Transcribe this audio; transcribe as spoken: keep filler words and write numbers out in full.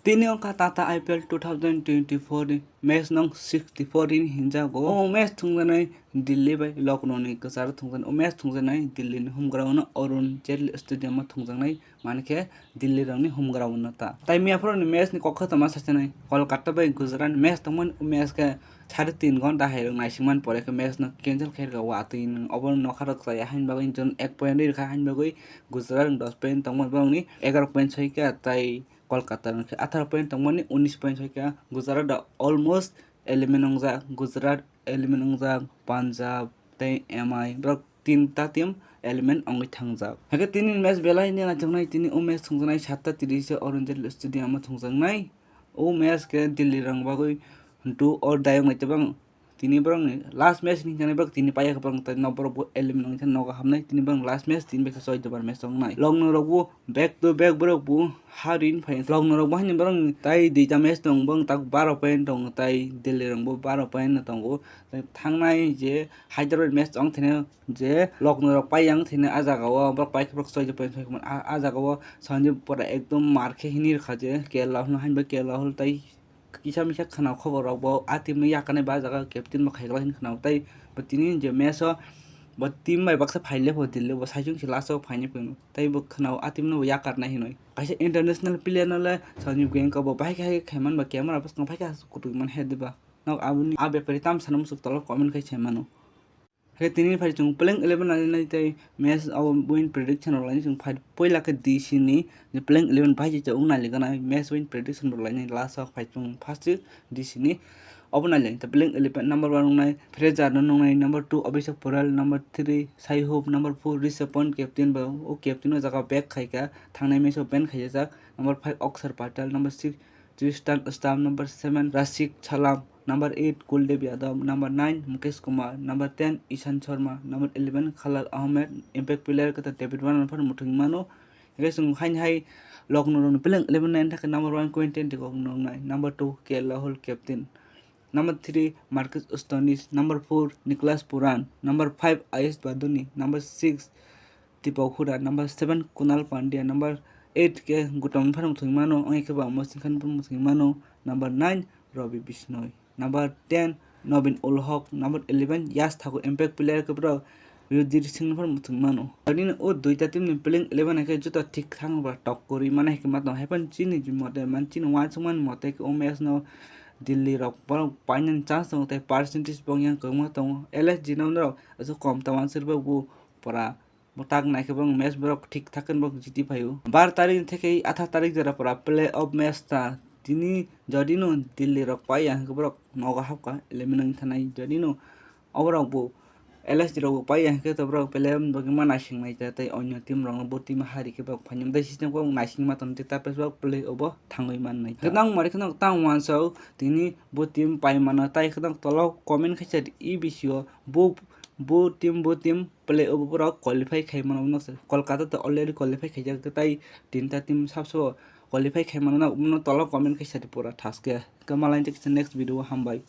Tini wngkha Tata I P L two thousand twenty-four ni match nong sixty-four ni hinjago. O match thwngjaknai Delhi bai Lucknow ni kwcharo thwngjaknai. O match thwngjaknai Delhi ni home ground no Arun Jaitley Stadium o thwngjaknai, mani khe Delhi rokni home ground no ta. Tai miya phuru ni match ni kok khe tongma sachinai Kolkata bai Gujarat ni match tongmani, o match khe sade tin ghonta hai rok naisingmani pore khe match no cancel khe rwkha watwi nwng. Obo nokha rok chaya haini bagwi nwng ek point rwkha, haini bagwi Gujarat nwng dos point tongmani, borokni egaroh point soikha, tai Kolkata nwng khe atharo point tongmani unis point soikha. Gujarat almost eliminate wngjak, Gujarat eliminate wngjak, Punjab tei M I borok tinta team eliminate wngwi thangjak. Hakhe tini match belai ni naithoknai, tini o match thwngjaknai satta tris o Arun Jaitley Stadium o thwngjaknai. O match khe Delhi rok bagwi do or die wngnai tei bang tini borokni last match ni hinwi borok tini paiya khe borok tei nok borok bo eliminate wngwi thang nogo hapnai. Tini borok last match tini bai khe choi dobar match wngnai. Lucknow rok bo back to back borok bo harin phai. Lucknow rok bo haino borok tai duita match tong, borok tak baro point tong, tai Delhi rok bo baro point no tongo. Tai thangnai je Hyderabad match wng thene je Lucknow rok pai yang thene a jaga o borok pai khe borok choi point phai khe a, a jaga o Sanju pura ekdom mar khe hini rwkha je K L Rahul no, haino K L Rahul tai kisa misa khwna khobor rok bo a team no yakarnai ba a jaga captain bo khaiglak hin khwna tai bo tini je match o bo team bai baksa phai le bo Delhi bo saichung se last o phaini phai tai bo khwna a team no bo yakarnai hinwi kaisa international player no le Sanju Gangkha bo bahai khe hai khe khaiman ba camera bwskang phai khe kutuk man he diba nok aboni a bepari tam sana musuk tolo comment khai sai mano. Hakhe tini phai chwng playing eleven nainai tei match o win prediction rok lainai chwng phai puila khe D C ni je playing eleven bahai se chwng nai liganai match win prediction rok lainai last o phai chwng first D C ni obo nai lai ta playing eleven number one wngnai Fraser no nungnai, number two Abhishek Paul, number three Sai Hope, number four Rishabh Pant captain ba o captain o jaga back khaikha thangnai match o ban khaijak, number five Akshar Patel, number six Tristan Stam, number seven Rashik Chalam, number eight Kuldev Yadav, number nine Mukesh Kumar, number ten Ishan Sharma, number eleven Khalil Ahmed, impact player khe ta David Warner phano muthungwi mano. Hingke chwng haini hai Lucknow rokni playing eleven nai thangkhe number one Quinton de Kock nungnai, number two K L Rahul captain, number three Marcus Stoinis, number four Nicholas Pooran, number five Ayesh Baduni, number six Deepak Hooda, number seven Krunal Pandya, number eight khe Gautam phano muthungwi mano, wngkhe bo Mosing Khan phano muthungwi mano, number nine Ravi Bishnoi, number ten Nobin Ul Haq, number eleven Yash Thakur, impact player khe borok Yudhir Singh phano muthungwi mano. Nini o duita team ni playing eleven hai khe joto thik thang ba tok kwrwi mano hai khe ma tong, hai phano chini mote man chini uansukmani mote khe o match no Delhi rok borok painani chance tongo tei percentage bo yang kwbangma tongo, L S G no norok aswk kom ta uansuk rwkhe bo pura. Bo tak naikhe borok match borok thik thak khe borok jiti phaio. Bar tarik theke athar tarik jora pura play off match ta. Tini jodi no Delhi rok pai ya hwnkhe borok nogo hapkha eliminate wng thanai. Jodi no oborok bo L S G rok bo pai ya hwnkhe to borok play off ni bagwi ma naising nai ta tei onyo team rok no bo team hari khe borok phainai. Tei system khe borok naising ma tong tei ta pes borok play off o thangwi man nai ta. Nang mari kheno tang uansuk tini bo team pai mano tai kheno tolo comment khaisa di E B C o bo bo team bo team. Play off o borok qualify khai mano, Kolkata to already qualify khaijak, tai tinta team sabso qualify khai mano, no tolo comment khai sadi pura thaske. Khe malai next video o hambai.